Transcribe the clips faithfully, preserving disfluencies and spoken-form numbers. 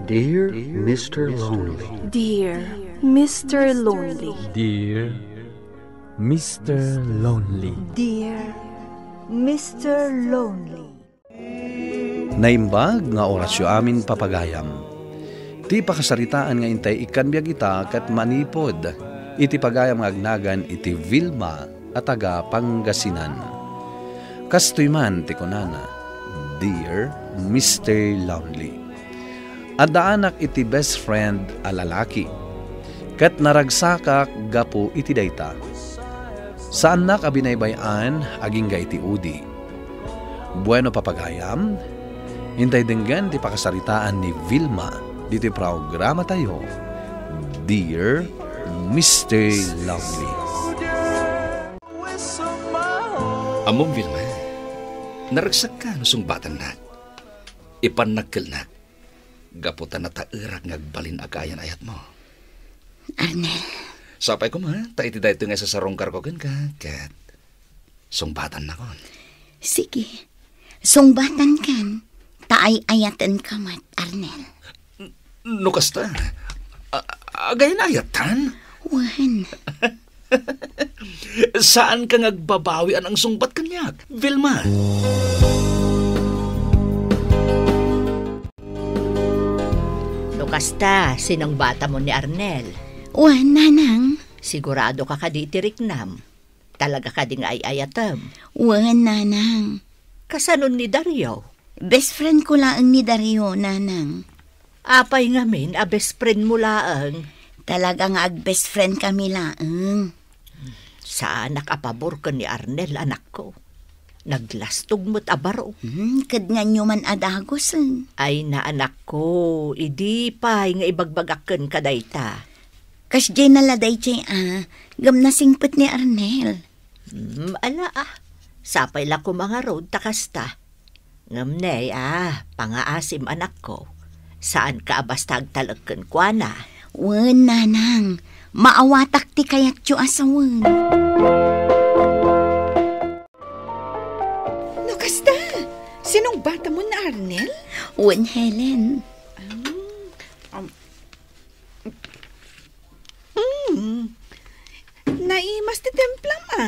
Dear Mister Lonely. Dear Mister Lonely. Dear Mister Lonely. Dear Mister Lonely. Naimbag nga orasyo amin, papagayam. Ti pakasaritaan nga intay ikkan biag ita ket manipud iti pagayam nga agnagan iti Vilma a taga Pangasinan. Kastoy man ti kunana, "Dear Mister Lonely, addaanak iti best friend a lalaki, ket naragsakak gapu iti dayta. Saannak a binaybay-an agingga iti udi." Bueno, papagayam, intay denggen ti pakasaritaan ni Vilma ditoy programatayo, Dear Mister Lonely. Ammom, Vilma, naragsakka no sungbatannak. Ipannak kelnak, gapu ta nataerak nga agbalin a kaayan-ayatmo. Arnel. Sapay koma, ta iti daytoy nga isasarungkarko kenka, ket sungbatannakon. Sige, sungbatankan, ta ay-ayatenka met, Arnel. No kasta, a-, agayan-ayatan? Wen. Saanka nga agbabawi a nangsungbat kaniak, Vilma? No kasta, sinungbatam ni Arnel? Wen, nanang. Sigurado ka kadi iti riknam? Talaga kadi nga ay-ayatem? Wen, nanang. Kasanon ni Dario? Best friend ko laeng ni Dario, nanang. Apay ngamin a best friend mo laeng? Talaga nga ag-best friend kami laeng. Saanak a pabor ken ni Arnel, anakko. Naglastog met a baro. Hmm, ket nganyo man a dagosen? Ay na, anakko, idi pay nga ibagbagak kenka dayta. Kasdiay na la daydiay a, ngem nasingpet ni Arnel. Hmm, ala a. Sapay la koma ngarud ta kasta. Ngem ne a, pangaasim, anakko. Saanka a basta agtalek kenkuana. Wen, nanang. Maawatak ti kayatyo a sawen. No kasta, sinungbatam ni Arnel? Wen, Helen. Um, um, Mm. Naimas ti templam, a.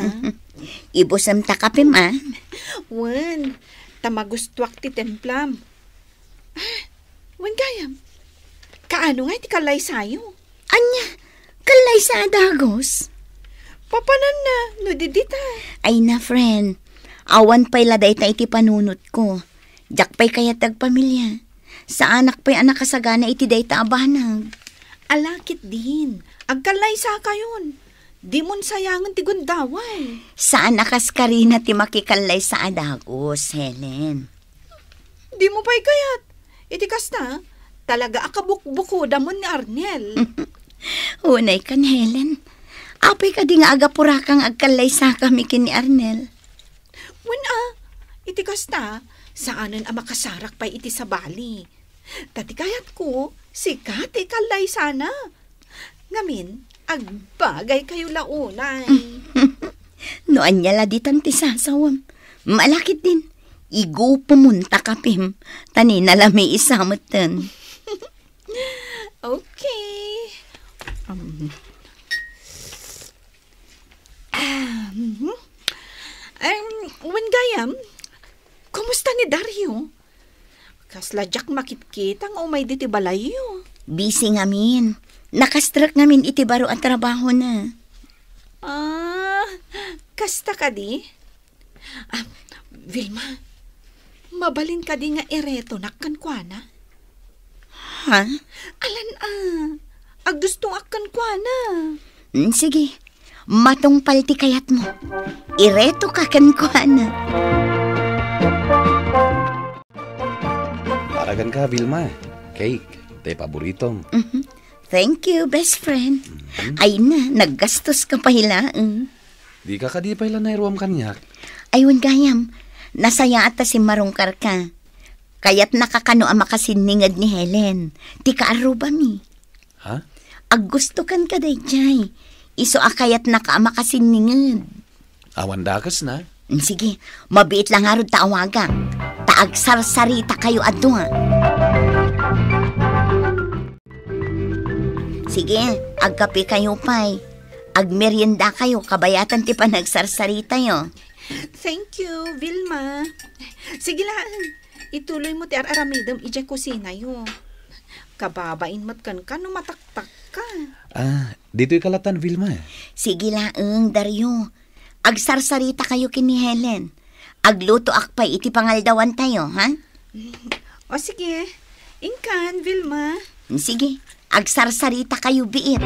Ibusem ta kapem, a. Wen, ta magustuak ti templam. A, wen gayam. Kaano nga iti kallaysayo? Ania, kallaysa a dagus? Papananna, no di dita. Ay na, friend. Awan pay la dayta iti panunotko. Diak pay kayat agpamilia. Saanak pay a nakasagana iti dayta a banag. Ala ketdin, agkallaysakayon. Dimon sayangen ti gundaway. Saan a kas Karina ti makikallaysa a dagus, Helen. Dimo pay kayat. Iti kasta, talaga a kabukbukodamon ni Arnel. Unay kan, Helen. Apay kadi nga agapurakang agkallaysakami ken ni Arnel? Wen a, iti kasta, saanen a makasarak pay iti sabali. Ta ti kayatko, sika ti kallaysana. Ngamin, agbagaykayo la unay. No ania la ditan ti sasawem, ala ketdin, igupemon ta kapem, ta ni nalami isa metten. Okay. Um, Ah, mhm. Em, wen gayam, kumusta ni Dario? Kasla diak makitkita nga umay diti balayyo. Busy ngamin. Nakastrek ngamin iti baro a trabahona. Ah, kasta kadi? Ah, Vilma, mabalin kadi nga iretonak kenkuana? Ha? Alan a, aggustoak kenkuana. Mm, sige, matungpal ti kayatmo. Iretoka kenkuana. Araganka, Vilma. Cake, ti paboritom. Mhm. Thank you, best friend. Mhm. Ay na, naggastos ka pay laeng. Dika kadi pay la nairuam kaniak? Ay, wen gayam, nasayaat ta simmarungkarka. Kayatnaka kano a makasinninged ni Helen, ti kaarrubami. Ha? Aggustokan ka daydiay. Isu a kayatnaka a makasinninged. Awan dakesna. Mm, sige, mabiit la ngarud ta awagak. Ta agsarsarita kayo a dua. Sige, agkapekayo pay. Agmeriendakayo kabayatan ti panagsarsaritayo. Thank you, Vilma. Sige laeng, ituloymo ti ar-aramidem idiay kusinayo. Kababain met kenka no mataktakka. Ah, ditoy kalatan, Vilma. Sige laeng, Dario. Agsarsaritakayo ken ni Helen. Aglutoak pay iti pangaldawantayo, ha? O sige. Inkan, Vilma. Sige, agsarsarita kayo biit.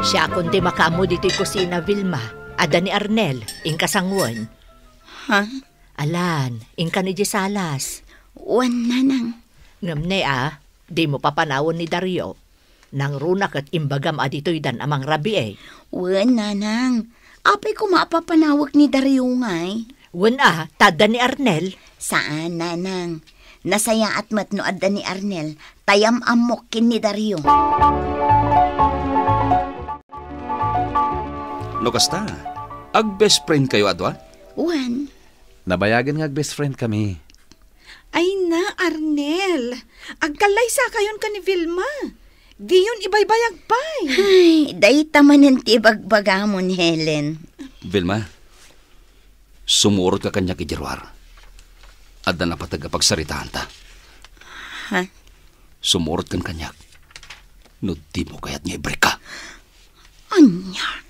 Siakon ti makaammo ditoy kusina, Vilma. Adda ni Arnel, inka sangoen. Ha? Alan, inka ni Jesalas. Wen, nanang. Ngem ne a, dimo papanawen ni Dario. Nangruna ket imbagam a ditoydan a mangrabii. Wen, nanang. Apay koma a papanawek ni Dario ngay? Wen a, ta adda ni Arnel. Saan, nanang. Nasayaat met no adda ni Arnel, ta yam-ammok ken ni Dario. No kasta, ag-best friend kayo a dua? Wen. Nabayagen nga ag-best friend kami. Ay na, Arnel. Agkallaysakayon ken ni Vilma. Diyon ibaybayag pay. Ay, dayta manen ti ibagbagamon, Helen. Vilma, sumurotka kaniak idiay ruar. Adda napateg a pagsaritaanta. Ha? Sumurotkan kaniak. No dimo kayat nga i-break ka. Ania?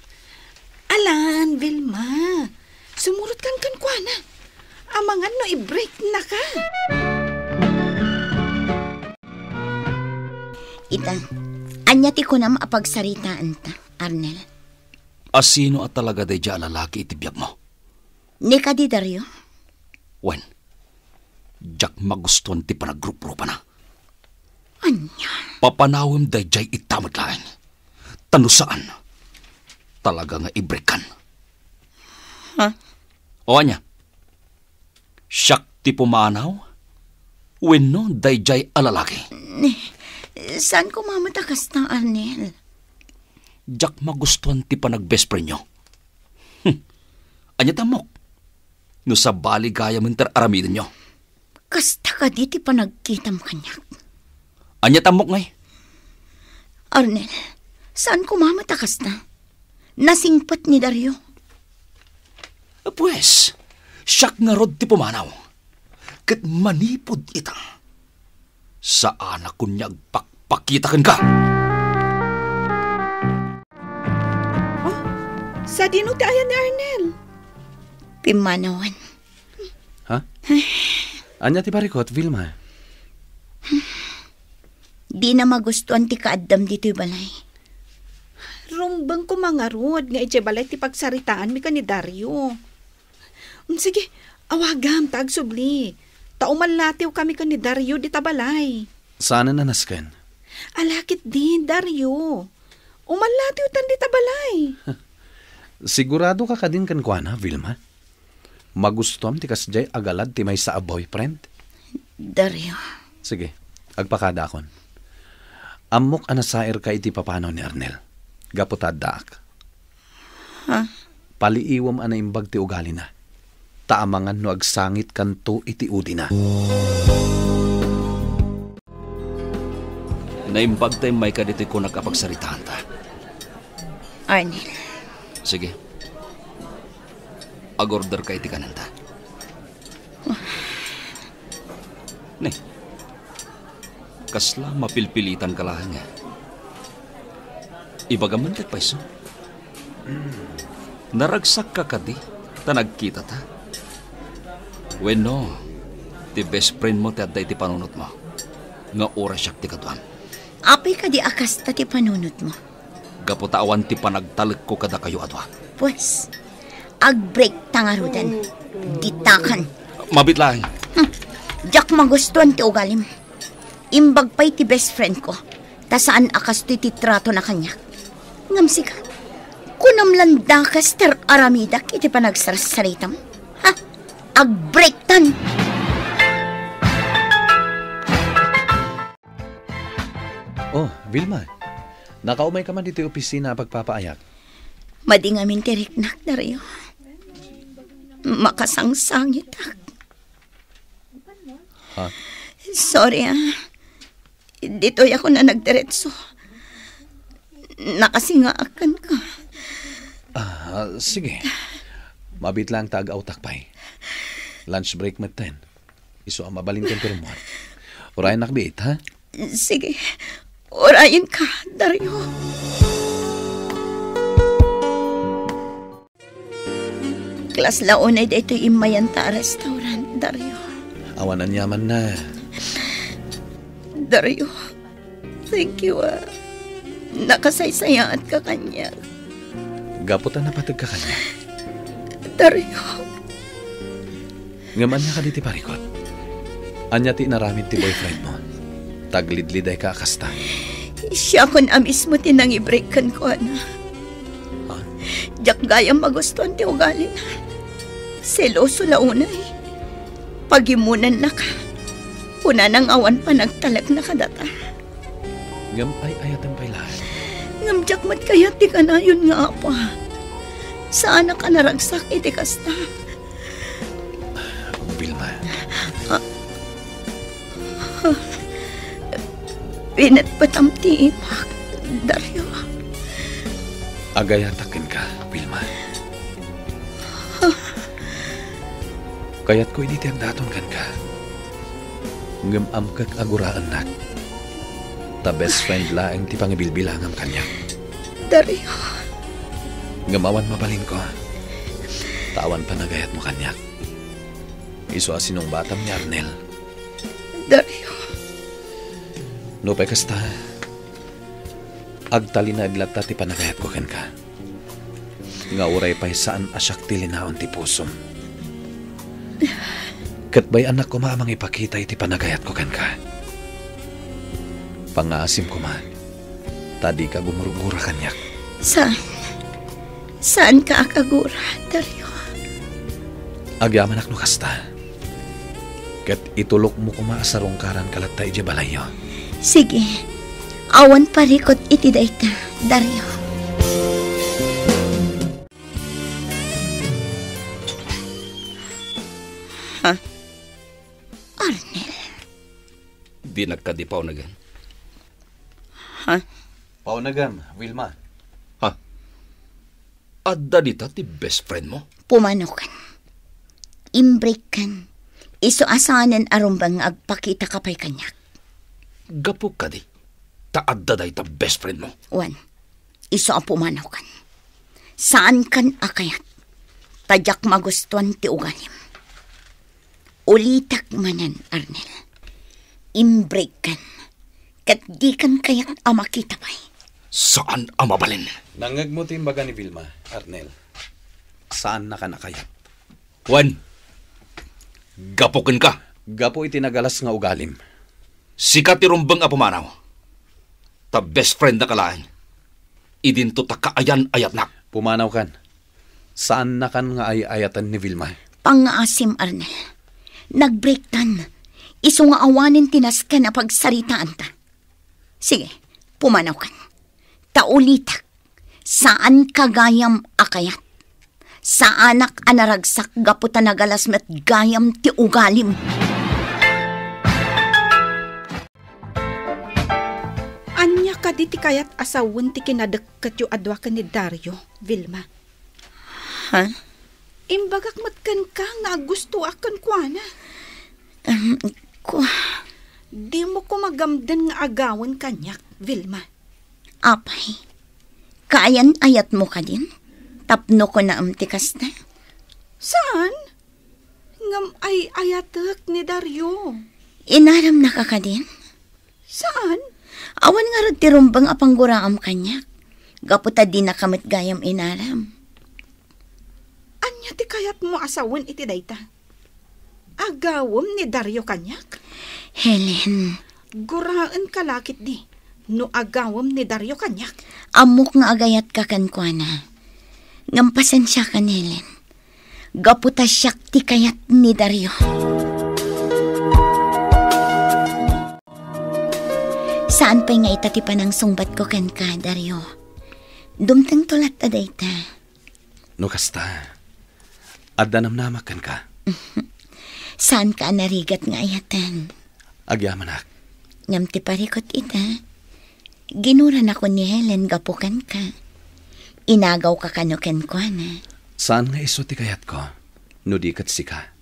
Alan, Vilma. Sumurotkan kenkuana. Amangan no i-break na ka. Ita, ania ti kunam a pagsaritaanta, Arnel? A sino a talaga daydiay a lalaki iti biagmo? Ni kadi, Dario? Wen, diak magustuan ti panagruprupana. Ania? Papanawem daydiay ita met laeng. Ta no saan, talaga nga i-break kan. Ha? O ania? Siak ti pumanaw? Wenno daydiay a lalaki? Ni, saan koma met a kasta, Arnel? Diak magustuan ti panag-best friendyo. Hmm. Ania ti ammok? No sabali gayamen ti ar-aramidenyo. Kasta kadi ti panagkitam kaniak? Ania ti ammok ngay? Arnel, saan koma met a kasta? Nasingpet ni Dario. Pues, siak ngarud ti pumanaw. Ket manipud ita, saanak nga agpakpakita kenka. Oh, sadino ti ayan ni Arnel? Pimmanawen. Ha? Ania ti barikot, Vilma? Dina magustuan ti kaaddam ditoy balay. Rumbeng koma ngarud nga idiay balay ti pagsaritaanmi ken ni Dario. Mm, sige, awagam ta agsubli. Ta umallatiwkami ken ni Dario dita balay. Saan a nasken? Ala ketdin, Dario. Umallatiwtan dita balay. Siguradoka kadin kenkuana, Vilma? Magustuam ti kasdiay a galad ti maysa a boyfriend? Dario. Sige, agpakadaakon. Ammok a nasairka iti papanaw ni Arnel. Gapu ta addaak. Ha? Paliiwem a naimbag ti ugalina. Ta amangan no agsangitkanto iti udina. Naimbag ta immayka ditoy kunak a pagsaritaanta. Arnel. Sige. Ag-order ka iti kanenta. Ne. Kasla mapilpilitan ka laeng, eh. Ibagam man ket payso. Naragsakka kadi ta nagkitata? Wenno, ti best friend mo ti adda iti panunotmo, nga uray siak ti kaduam? Apay kadi a kasta ti panunotmo? Gapu ta awan ti panagtalekko kadakayo a dua. Pues, agbreak ta ngaruden. Ditakan. Mabit laeng. Hmm. Diak magustuan ti ugalim. Imbag pay ti best friend ko, ta saan a kastoy ti tratona kaniak. Ngem sika, kunam lan dakes ti ar-aramidak iti panagsarsaritam? Ha? Agbreaktan! Oh, Vilma. Nakaumayka man ditoy opisina a pagpapaayak? Madi ngamin ti riknak, Dario. Makasangsangitak. Ha? Sorry, ah. Ditoyak a nagdiretso. Nakasingaak kenka. Ah, sige. Mabiit lang ta ag-awtak pay. Lunch break metten. Isu a mabalinka ti rummuar. Urayennak biit, ha? Sige. Urayenka, Dario. Kasla unay daytoy immayanna a restaurant, Dario. Awan aniamanna. Dario, thank you, ah. Nakasaysayaatka kaniak. Gapu ta napategka kaniak. Dario. Ngem ania kadi ti parikut? Ania ti inaramid ti boyfriend mo? Taglidlidayka a kasta. Siakon a mismo ti nangibreak kenkuana. Ha? Diak gayam magustuan ti ugalina. Seloso la unay. Pagimonannaka. Kunana nga awan panagtalekna kadata. Ngem ay-ayatem pay laeng. Ngem diak met kayat ti kanayon nga apa. Saanak a naragsak iti kasta. Vilma. Ah. Pinatpatam ti imak, Dario. Agayatak kenka, Vilma. Kayatko idi ti agdaton kenka. Ngem amkek a guraennak. Ta best friend laeng ti pangibilbilangam kaniak. Dario. Ngem awan mabalinko. Ta awan panagayatmo kaniak. Isu a sinungbatam ni Arnel. Dario. Nupay kasta, agtalinaed latta ti panagayatko kenka. Nga uray pay saan a siak ti linaon ti pusom. Ket bay-annak koma a mangipakita iti panagayatko kenka. Pangngaasim koma, ta dika gumurgura kaniak. Saan? Saanka a kagura, Dario? Agyamanak no kasta. Ket itulokmo koma a sarungkaranka latta idiay balayyo. Sige. Awan parikut iti dayta, Dario. Ha? Arnel. Dinak kadi paunegen. Ha? Paunegem, Vilma. Ha? Adda dita ti best friend mo? Pumanaw kan. Imbreak kan. Isu a saanen a rumbeng nga agpakitaka pay kaniak. Gapu kadi, ta adda dayta best friend mo? Wen, isu a pumanaw kan. Saan kan a kayat. Ta diak magustuan ti ugalim. Ulitek manen, Arnel. Imbreak kan. Ket dikan kayat a makita pay. Saan a mabalin. Nangngegmo ti imbaga ni Vilma, Arnel. Saannakan a kayat. Wen, gapu kenka. Gapu iti nagalas nga ugalim. Sika ti rumbeng a pumanaw. Ta best friend-naka laeng. Idinto ta kaayan-ayatnak. Pumanaw kan. Saannakan nga ay-ayaten ni Vilma. Pangngaasim, Arnel. Nagbreaktan. Isu nga awanen ti nasken a pagsaritaanta. Sige, pumanaw kan. Ta ulitek, saanka gayam a kayat. Saanak a naragsak gapu ta nagalas met gayam ti ugalim. Ania kadi ti kayat a sawen ti kinadek- Ketyo a dua ken ni Dario, Vilma. Ha? Imbagak met kenka nga agustoak kenkuana. Em, kua- Dimo koma gamden nga agawen kaniak, Vilma. Apay, kaayan-ayatmo kadin? Tapno kunaem ti kasta? Saan? Ngem ay-ayatek ni Dario. Inaramnaka kadin? Saan? Awan ngarud ti rumbeng a pangguraam kaniak, gapu ta dinaka met gayam inaram. Ania ti kayatmo a sawen iti dayta? Agawem ni Dario kaniak? Helen. Guraenka la ketdi no agawem ni Dario kaniak. Ammok nga agayatka kenkuana. Ngem pasensiakan, Helen. Gapu ta siak ti kayat ni Dario. Saan pay nga ita ti panangsungbatko kenka, Dario. Dumtengto latta dayta. No kasta, adda namnamak kenka. Saanka a narigat nga ayaten. Agyamanak. Ngem ti parikut ita, ginuranakon ni Helen gapu kenka. Inagawka kano kenkuana. Saan nga isu ti kayatko, no di ket sika?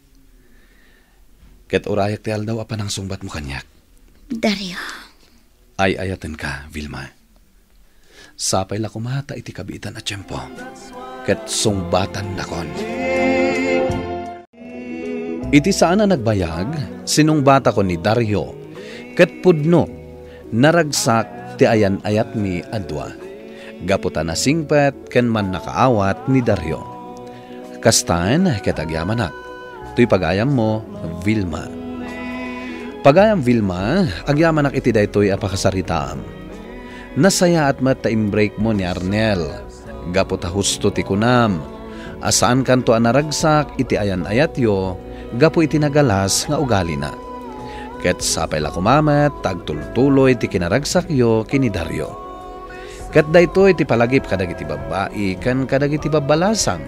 Ket urayak ti aldaw a panangsungbatmo kaniak. Dario. Ay-ayatenka, Vilma. Sapay la koma ta iti kabiitan a tiempo, ket sungbatannakon. Iti saan a nagbayag, sinungbatakon ni Dario, ket pudno, naragsak ti ayan-ayatmi a dua, gapu ta nasingpet ken mannakaawat ni Dario. Kastan ket agyamanak, toy pagayammo, Vilma. Pagayam Vilma, agyamanak iti daytoy a pakasaritaam. Nasayaat met ta imbreakmo ni Arnel, gapu ta husto ti kunam, a saankanto a naragsak iti ayan-ayatyo gapu iti nagalas nga ugalina. Ket sapay la koma met ta agtultuloy ti kinaragsakyo ken ni Dario. Ket daytoy ti palagip kadagiti babbai ken kadagiti babbalasang.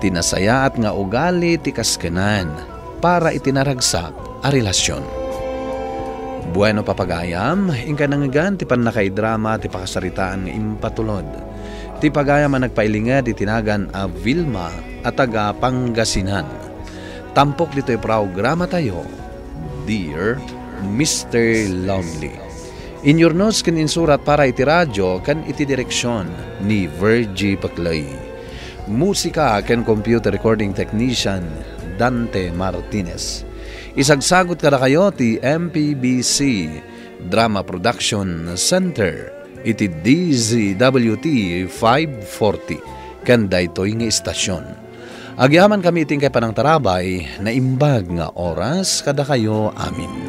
Ti nasayaat nga ugali ti kaskenan para iti naragsak a relasyon. Bueno, papagayam, inka nangngegan ti pannakaidrama ti pakasaritaan nga impatulod ti pagayam a nagpailinged iti nagan a Vilma a taga Pangasinan. Tampok ditoy programatayo, Dear Mister Lonely. Inyurnos ken insurat para iti radio ken iti direksion ni Virgie Paclay. Musika ken computer recording technician, Dante Martinez. Isagsagut kadakayo ti M P B C Drama Production Center iti D Z W T five forty ken daytoy nga istasyon. Agyamankami iti inkay panangtarabay, naimbag nga oras kadakayo amin.